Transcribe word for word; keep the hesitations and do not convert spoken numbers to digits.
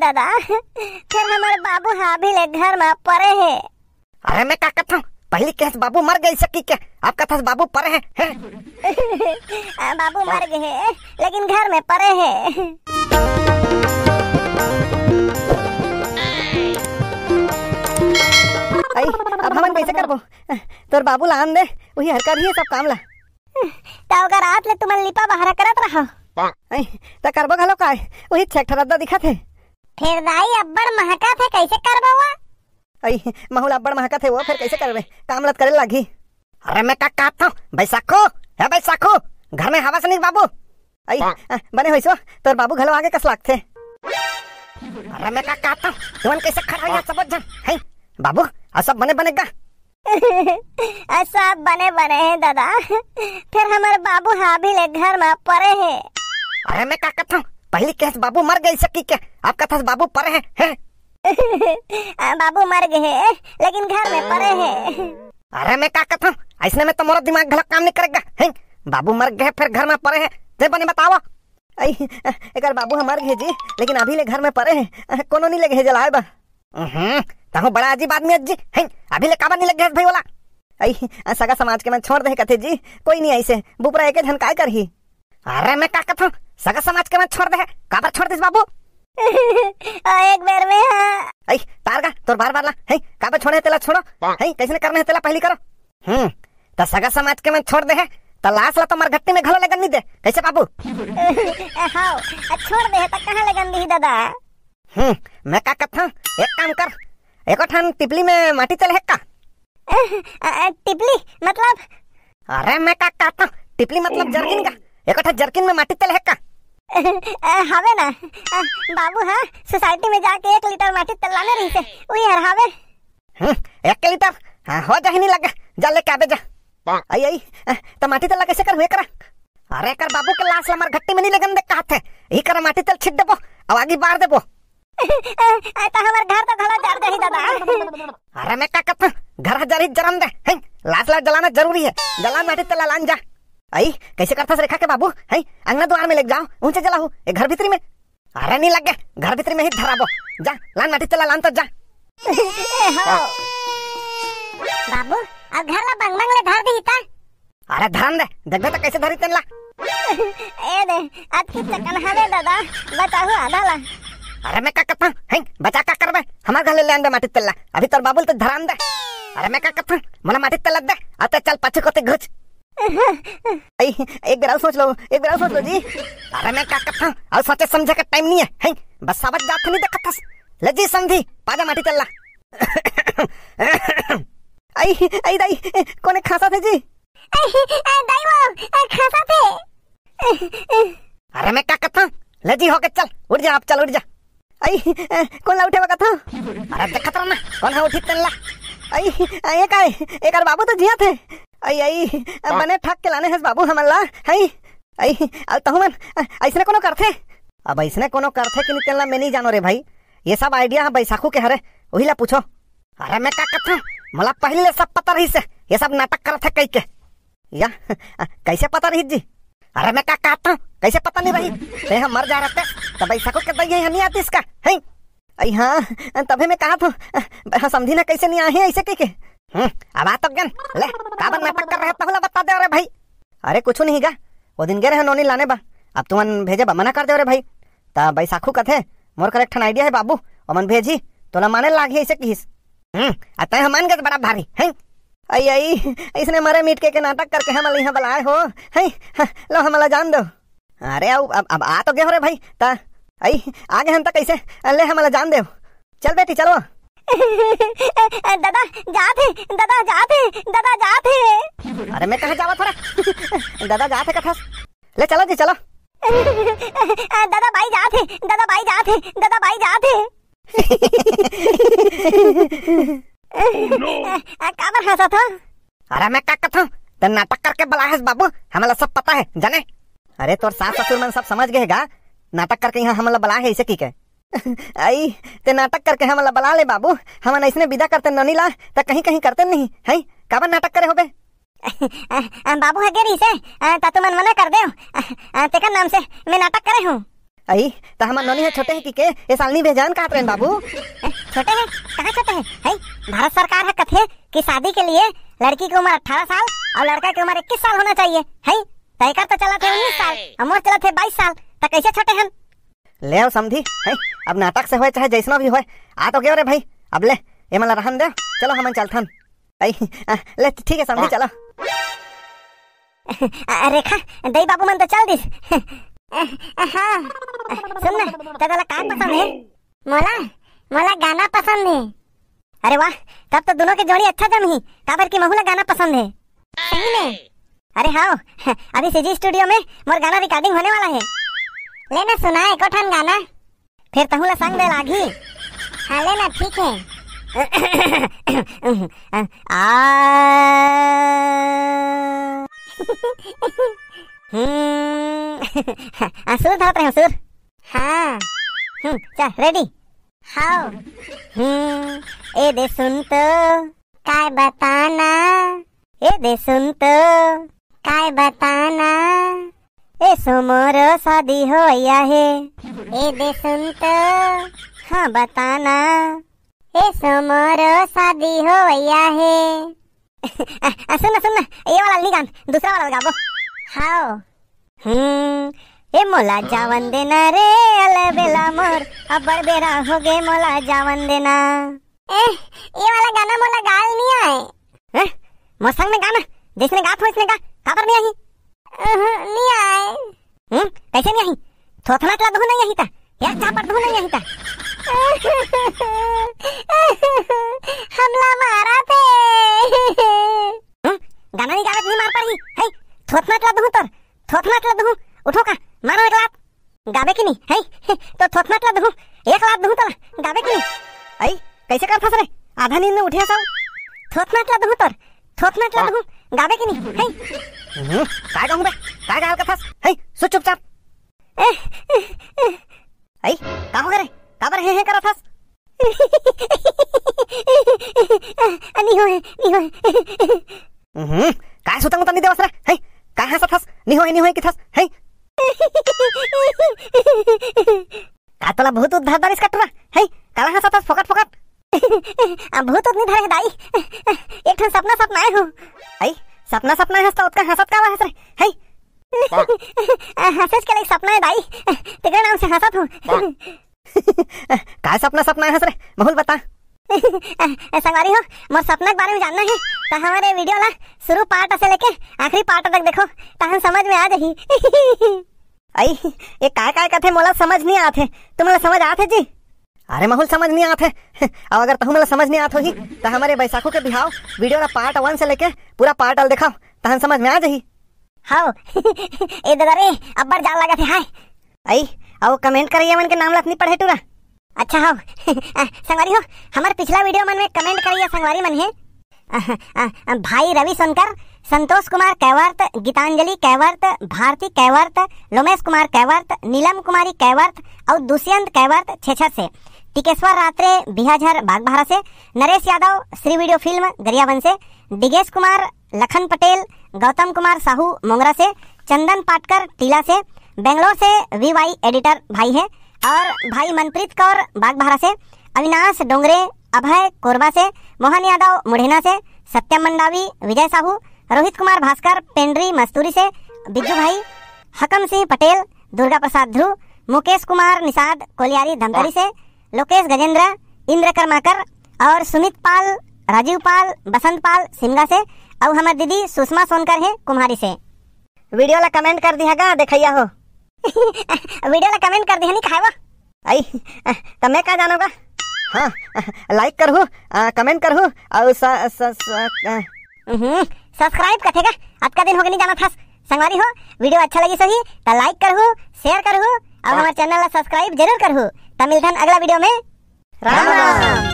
दादा, फेर हमर बाबू ह अभी ले घर म परे हे। अरे मैं का कथंव, पहिली कहेस बाबू मर गे सकी के, अब कथस बाबू परे हे, हैं? आ, बाबू मर गे हे, लेकिन घर में परे हे। आई, अब हमन कैसे करबो? तोर बाबू ला आन दे, वही हर करही सब काम ला। त ओकर आत ले तुमन लिपा बहारा करत रहो। आई, त करबो घलो काय? वही छेक ठा रद्दा दिखत हे। फेर दाई अब्बड़ महकत हे, कैसे करबो वो? आई, महू ला अब्बड़ महकत हे वो, फेर कैसे करबे? काम लत करे लागही। अरे मैं का कहत हूँ, बैसाखू, हे बैसाखू, घर में हवस नहीं बाबू? आई, आ, बने होइस वो, तोर बाबू घलो आगे कस लागथे। अरे मैं का कहत हूँ, तुमन कैसे खड़ा हो सबो झन? हैं, बाबू, अउ सब बने बने गा? आ, सब बने बने हे दादा, फेर हमर बाबू ह अभी ले घर म परे हे। अरे मैं का कहत हूँ, पहिली कहेस बाबू मर गे सकी के, अब कथस बाबू परे हे, हैं? आ, बाबू मर गे हे, लेकिन घर में परे हे। अरे मैं का कथंव, अइसने में तो मोरो दिमाग घलो काम नहीं करेगा, हैं? बाबू मर गे फेर घर में परे हे, ते बने बतावा। आई, एकर बाबू ह मर गे जी, लेकिन अभी ले घर में परे हे, कोनो नहीं लेगे हे जलाए बा। हम्म, तहूँ बड़ा अजीब आदमी अस जी, हैं? अभी ले काबर नहीं लेगे हे भाई वाला? आई, सगा समाज के मन छोड़ दे कथे जी, कोई नहीं अइसे, बुपरा एके झन काय करही? अरे मैं का कथंव, सगा समाज के मन छोड़ दे हे, काबर छोड़ दिस बाबू? ओ, एक बेर में हाँ। आई, तार गा, तोर बार बार ला, हैं, काबर छोड़े हे तेला छोड़ो, हैं, कैसने करना हे तेला पहिली करो। हम्म, त सगा समाज के मन छोड़ दे हे, त लाश ला तो मरघट्टी में घलो लेगन नहीं दे, कैसे बाबू? हाव, छोड़ दे हे, त कहाँ लेगन दिही दादा? हम्म, मैं का कथंव, एक काम कर, एको ठन टिपली में माटी तेल हे का? अ, अ, टिपली मतलब? अरे मैं का कहत हूँ, टिपली मतलब जरकिन का। एको ठा जरकिन में माटी तेल हे का? अ, हवे ना। अ, बाबू ह सोसाइटी में जाके एक लीटर माटी तेल लाने रहिसे, उही हर हवे। हम्म, एक लीटर? हाँ, हो जाही नहीं लगे, जा लेके आबे जा। आई, आई, अ, त माटी तेल ला कैसे करहू एकरा? अरे एकर बाबू के लाश ला मरघट्टी में नहीं लेगन दे कहत हे, इही करा माटी तेल छिट देबो, अउ आगी बार देबो। ए, ए, त हमर घर तो घलो जर जाही दादा। अरे मैं का कथंव, घर ह जरही जरन दे, हैं? लाश ला जलाना जरूरी हे, जला माटी तेल ला लान जा। आई, कैसे करथस रेखा के बाबू, हैं? अंगना दुआर में लेके जाओ, ऊंचे जलाहू, ए घर भीतरी में। अरे नहीं लगे, घर भीतरी में ही धराबो, जा, लान माटी तेल ला लान तो जा। ए, हो। बाबू, अब घर ला बंग बंग ले धर दिही ता। अरे धरन दे, देखबे त कैसे धरी तेन ला। ए दे, अतकी चकन हवे दादा, बचाहू आधा ला। अरे मैं का कथंव, हैं, बचा का करबे? हमर घर ले ले आन दे माटी तेल ला, अभी तोर बाबू ल तो धरान दे। अरे मैं का कथंव, मोला माटी तेल ला दे, अउ ते चल पाछू कोती घुच। आई, एक बेर अउ सोच लो, एक बेर अउ सोच लो जी। अरे मैं का कथंव, अउ सोचे समझे का टाइम नहीं हे, हैं, बस साबत जात नहीं देखत हस। ले जी समधी, पाजा माटी तेल ला। आई, आई दाई, कोने खांसत हे जी? ए, ए, दाई वो, ए, खांसत हे। अरे मैं का कथंव, ले जी होके चल, उठ जा, अब चल उठ जा। आई, ए, कोन ला उठे बा कथंव? अरे देखत रह ना, कोन ह उठी तेन ला। आई, ए, ए, काय, एकर बाबू तो जियत हे। आई, आई, ए, बने ठग के लाने हस बाबू हमन ला, हई? आई, अउ तहूँ मन, ए, अइसने कोनो करथे? अब अइसने कोनो करथे कि नहीं तेन ला मैं नहीं जानो रे भाई, ये सब idea ह बैसाखू के हरे, उही ला पूछो। अरे मैं का कथंव, मोला पहिली ले सब पता रहिसे, ये सब नाटक करत हे कहिके। या, कैसे पता रहिस जी? अरे मैं का कहत हूँ, कैसे पता नहीं रही? ते ह मर जा रहते, त बैसाखू के दई ह नहीं आतिस का, हैं? अई हाँ, तभे मैं कहत हूँ, हाँ, समधी ना कैसे नहीं आहे ऐसे कहिके। हम्म, अब आ तो गन, ले, काबर नाटक कर रहे तहूँ ला बता दे रे भाई। अरे कुछ नहीं गा, वो दिन गे रहे नोनी लाने बा, अब तुमन भेजे बा मना कर दे रे भाई। त बैसाखू कथे, मोर कर एक ठन idea है बाबू, ओमन भेजी, तोला माने लागही ऐसे किहिस। हम्म, आ तैं ह मान गे त बड़ा भारी, हैं? अई, अई, अइसने मरे मिट के, के नाटक करके हमन ल इहाँ बलाए हो, हैं? ह, लो, हमन ल जान दो। अरे, अब, अब, अब आ तो गे हो रे भाई, त, अई, आ गे हन त कैसे? ले, हमन ल जान दे। चल बेटी, चलो। दादा, जात हे, दादा, जात हे, दादा, जात हे। अरे, मैं कहाँ जावत हो रे? दादा जात हे कथस। ले, चलो जी, चलो। दादा, बाई जात हे, दादा, बाई जात हे, दादा, बाई जात हे। काबर हंसत हो? अरे मैं का कथंव, त नाटक करके बलाए हस बाबू, हमला सब पता है, जाने। अरे तोर सास ससुर मन सब समझ गे हे गा, नाटक करके यहाँ हमला बलाए है इसे की के। अई, ते नाटक करके हमला बला ले बाबू, हमन अइसने विदा करते नोनी ला, त कहीं कहीं करते नहीं, हैं? काबर नाटक करे होबे? बाबू ह गे रहिसे, त तुमन मना कर देव, तेकर नाम से मैं नाटक करे हूँ। अई, त हमर नोनी ह छोटे हे कि के, ए साल नी भेजन कहत रहेन बाबू। ए, छोटे हे? कहाँ छोटे हे? हई, भारत सरकार ह कथे कि शादी के लिए लड़की के उम्र अठारह साल और लड़का के उम्र इक्कीस साल होना चाहिए। हई, त एकर त चलत हे उन्नीस साल, और मोर चलत हे बाईस साल, त कैसे छोटे हन? ले आओ समधी, हई, अब नाटक से होय चाहे जैसनो भी होय, आ तो गयो रे भाई, अब ले, एमन ला रहन दे, चलो हमन चलथन। अई, आ, ले ठीक है समधी, चलो। आ, रेखा, दई बाबू मन तो चल दिस। आ, हाँ, सुन ना, तोला का पसंद है? मोला, मोला गाना पसंद है। अरे वाह, तब तो दोनों के जोड़ी अच्छा जमही, काबर कि महू ला गाना पसंद है। सही में? अरे हाँ, अभी सीजी स्टूडियो में मोर गाना रिकॉर्डिंग होने वाला है। ले ना सुना एको ठन गाना। फिर तहूँ ला संग दे लागही। हाँ, ले ना, ठीक है। आ, हम्म, आ, सुर धरत रहे हो, सुर। हाँ। हम्म, चल, रेडी? हाँ। हम्म, ए दे सुन तो। काय बताना? ए दे सुन तो। काय बताना? ए सो मोरो शादी होया हे। ए दे सुन तो। हाँ बताना। ए सो मोरो शादी होया हे। आ, आ, सुन ना, सुन ना, ये वाला नहीं गान, दूसरा वाला गाबो। हाँ। हम्म, ए मोला जावन देना रे, अले बेला मोर, अब्बड़ बेरा हो गे मोला जावन देना। ए, ये वाला गाना मोला गाल नहीं आए। हैं? मोर संग में गाना, जैसने गात हो इसने गा, काबर नहीं आही? अहं, नहीं आए। हम्म, कैसे नहीं आही? थोथना चला दहू नहीं आही ता, या चापट दहू नहीं आही ता। हमला मारा थे। हम्म, गाना नहीं गावत नहीं मार पड़ही, है? थोथना चला दहू तोर, थोथना चला दहू, उठो का, मारो एक लात। गाबे कि नहीं? है? तो थोथना चला दहू, एक लात दहू तोला, गाबे कि नहीं? आई, कैसे करथस रे? आधा नींद में उठे हस। थोथना चला दहू तोर, थोथना चला दहू, गाबे कि नहीं? है? हम्म, काय कहूँ बे? काय गाल कथस? है, सो चुपचाप। ए, ए, ए। आई, का हो गे रे? काबर हे हे करथस? नहीं होए, नहीं होए। हम्म, काय सुतंग तनी देवस रे? है? काय हंसत हस? नहीं होए, नहीं होए किथस? है? का तोला भूत उत धर धरिस कटरा? है? काला हंसत हस फोकट फोकट? अब भूत उत नहीं धरे हे दाई। एक ठन सपना सपना आए हो। है? सपना सपना हंस तो ओतका हंसत काला हंस रे? है? हंसेच के लाइक सपना है दाई। तेरे नाम से हंसत हूँ। काय सपना सपना हंस रे? महू ल बता। संगवारी हो, मोर सपना के बारे में जानना है, तो हमारे वीडियो ला शुरू पार्ट से लेके आखिरी पार्ट तक देखो, तहन समझ में आ जाही। आई, ये काय काय कथे, मोला समझ नहीं आथे। तुमला समझ आथे जी? अरे महू ल समझ नहीं आथे। अब अगर तहू मन ला समझ नहीं आत होही, तो हमारे बैसाखू के बिहाव वीडियो ला पार्ट वन से लेके पूरा पार्ट ल देखो, तहन समझ में आ जाही। हाव। ए दादा रे, अब्बड़ जाड़ लागत हे, हाय। आई, अउ कमेंट करइया मन के नाम ला नहीं पढ़े टूरा। अच्छा हाव। संगवारी हो, हमर पिछला वीडियो मन में कमेंट करइया संगवारी मन हे। अ, अ, अ, भाई रवि सोनकर, संतोष कुमार कैवर्त, गीतांजलि कैवर्त, भारती कैवर्त, लोमेश कुमार कैवर्त, नीलम कुमारी कैवर्त अउ दुष्यंत कैवर्त छेछर से, टिकेश्वर रात्रे बिहाझर बागबाहरा से, नरेश यादव श्री वीडियो फिल्म गरियाबंद से, डिगेश कुमार, लखन पटेल, गौतम कुमार साहू मोंगरा से, चंदन पाटकर टीला से, बेंगलोर से वीवाई एडिटर भाई है और भाई मनप्रीत कौर बागबाहरा से, अविनाश डोंगरे, अभय कोरबा से, मोहन यादव मुढ़ेना से, सत्यम मंडावी, विजय साहू, रोहित कुमार भास्कर पेंड्री मस्तूरी से, बिज्जू भाई, हकम सिंह पटेल, दुर्गा प्रसाद ध्रुव, मुकेश कुमार निषाद कोलियारी धमतरी से, लोकेश गजेंद्र, इंद्र कर्माकर और सुमित पाल, राजीव पाल, बसंत पाल सिमगा से, अउ हमर दीदी सुषमा सोनकर है कुम्हारी से। वीडियो ला कमेंट कर दिहा गा देखइया हो। वीडियो ला कमेंट कर दिहा नहीं खाए वो। आई, त मैं का जानोगा? हाँ, लाइक करहू, आ, कमेंट करहू, अउ स-, स-, स-, आ। हम्म, सब्सक्राइब कथेगा, अतका दिन होगे नहीं जाना था। संगवारी हो, वीडियो अच्छा लगी सही, त लाइक करहू, शेयर करहू, अउ हमर चैनल ला सब्सक्राइब जरूर करहू। त मिलथन अगला वीडियो में। राम राम।